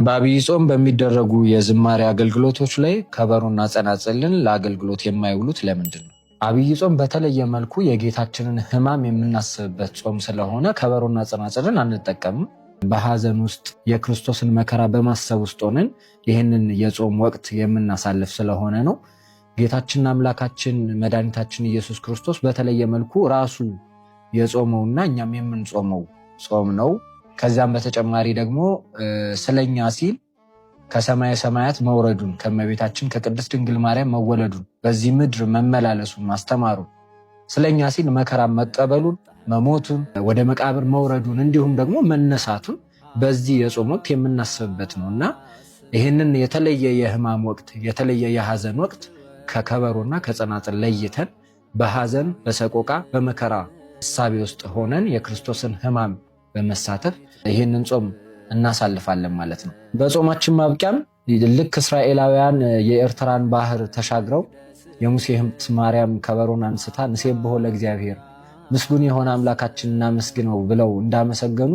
በአብይ ጾም በሚደረጉ የዝማሬ አገልግሎቶች ላይ ከበሮና ጸናጽልን ለአገልግሎት የማይውሉት ለምንድን ነው? አብይ ጾም በተለየ መልኩ የጌታችንን ሕማም የምናስብበት ጾም ስለሆነ ከበሮና ጸናጽልን አንጠቀምም። በሐዘን ውስጥ የክርስቶስን መከራ በማሰብ ውስጥ ሆነን ይህንን የጾም ወቅት የምናሳልፍ ስለሆነ ነው። ጌታችንና አምላካችን መድኃኒታችን ኢየሱስ ክርስቶስ በተለየ መልኩ ራሱ የጾመውና እኛም የምንጾመው ጾም ነው። ከዚያም በተጨማሪ ደግሞ ስለኛ ሲል ከሰማየ ሰማያት መውረዱን፣ ከእመቤታችን ከቅድስት ድንግል ማርያም መወለዱን፣ በዚህ ምድር መመላለሱን፣ ማስተማሩን፣ ስለኛ ሲል መከራ መቀበሉን፣ መሞቱን፣ ወደ መቃብር መውረዱን እንዲሁም ደግሞ መነሳቱን በዚህ የጾም ወቅት የምናስብበት ነው እና ይህንን የተለየ የሕማም ወቅት፣ የተለየ የሐዘን ወቅት ከከበሮና ከጸናጽል ለይተን በሐዘን፣ በሰቆቃ፣ በመከራ እሳቤ ውስጥ ሆነን የክርስቶስን ሕማም በመሳተፍ ይህንን ጾም እናሳልፋለን ማለት ነው። በጾማችን ማብቂያም ልክ እስራኤላውያን የኤርትራን ባህር ተሻግረው የሙሴ እህት ማርያም ከበሮን አንስታ ንሴብሖ ለእግዚአብሔር ምስጉን የሆነ አምላካችን እናመስግነው ብለው እንዳመሰገኑ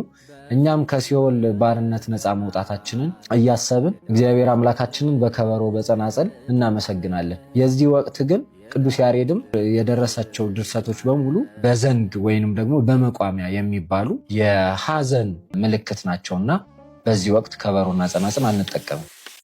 እኛም ከሲኦል ባርነት ነፃ መውጣታችንን እያሰብን እግዚአብሔር አምላካችንን በከበሮ በጸናጽል እናመሰግናለን። የዚህ ወቅት ግን ቅዱስ ያሬድም የደረሳቸው ድርሰቶች በሙሉ በዘንግ ወይንም ደግሞ በመቋሚያ የሚባሉ የሐዘን ምልክት ናቸውና በዚህ ወቅት ከበሮና ጸናጽል አንጠቀምም።